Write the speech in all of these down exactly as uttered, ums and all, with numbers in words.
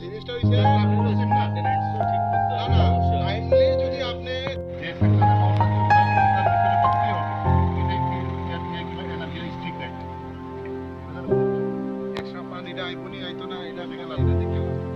জিনিসটা হইছে, না, না, টাইমলি যদি আপনি এক্সট্রা পানিটা আইবনি আইতো না, এটা দেখে লাভ নাই, দেখে লাভ নাই।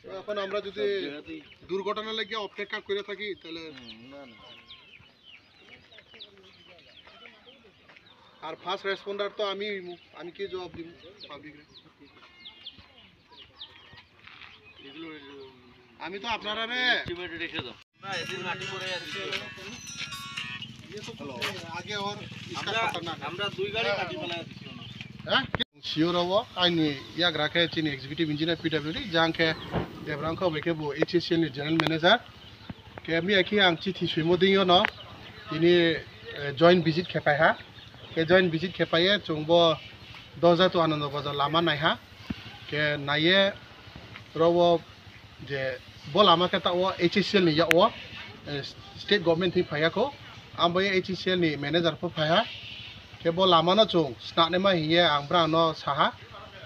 তো এখন আমরা যদি দুর্ঘটনা লেগে অপেক্ষা করে থাকি, তাহলে আর ফার্স্ট রেসপন্ডার তো আমি, আমি কি জবাব দিব পাবলিকরে? আমি তো আপনারা রে। এদিন মাটি পড়ে আছে। আগে ওর ইসকা আমরা, খতরনাক। আমরা দুই গাড়ি মাটি ফেলা দিছি ওনার। হ্যাঁ? Sio robo, aini yagra khe chini executive engineer P W D, jang khe Debrang khe bai khe bo H C L ni general manager. Khe miya khe ang chithi swimo dingyo no, tini, eh, joint visit khe phai ha. Khe joint visit khe phai ye chwng bo Doja to Anando Bazar lama nai ha. Khe nai ye robo je bo lama khe ta o H C L ni ya o, eh, state government thwi phai ya kho. Ang bo ye H C L ni manager pho phai ha. Khe bo lama no chwng snanai ma hiye ang brang no sa ha.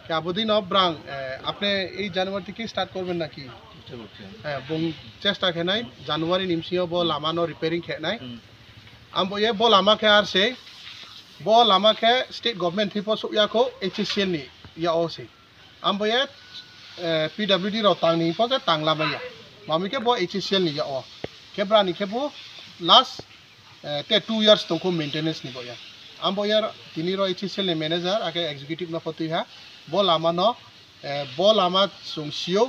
Khe abo dino brang, eh, apne ei January theke start korben naki? চেষ্টা করছি আমি। Eh, bung chesta khe nai January ni bisingo bo lama no repairing khe nai. হুম। Ang bo ye bo lama khe ar se, bo lama khe state government thwi pho suk ya kho H C L ni ya o se. Ang bo ye, eh, P W D rok tang ni pho khe tang la maya. Mami khe bo H C L ni ya o. Khe brani khe bo last, eh, te two years tong kho maintenance ni bo ya. Ang bo ye tini ro H C L ni manager, ake executive no pho twi ha. Bo lama no, eh, bo lama chwng sio,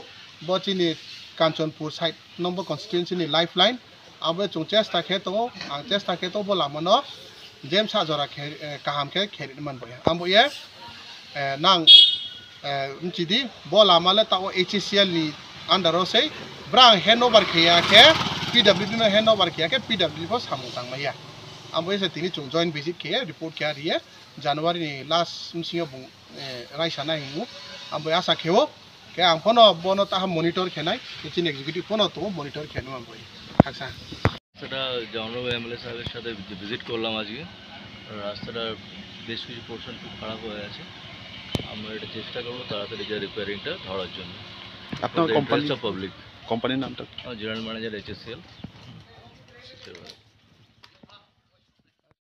bo chini Kanchanpur side number constituency ni lifeline. Abo chwng chesta khe tongo, ang chesta khe tongo bo lama no jem sa jora khe, eh, kaham khe khe ri man bo ya. Ang bo ye, eh, nang, eh, mchidi bo lama le ta o H C L ni under o sei, brang hand over khe ya khe P W D no hand over khe ya khe P W D bo samung tang ma ya. Ang bo ye se tini chwng joint visit khe ye report khe ya ri ye January ni last bisingo bung, eh, raisa nai hingo. Ang bo ye asa khe o. Khe ang phono bono taha monitor khenai, khe chini executive phono tongo monitor khenai ang boi. Haksa. সেটা জনরব এমএলএ সাহেবের সাথে যে ভিজিট করলাম আজকে, রাস্তাটার বেশ কিছু পোর্শন খুব খারাপ হয়ে আছে। আমরা এটা চেষ্টা করবো তাড়াতাড়ি যে রিপেয়ারিংটা ধরার জন্য। আপনার কোম্পানি পাবলিক কোম্পানির নামটা? জেনারেল ম্যানেজার এইচএসসিএল।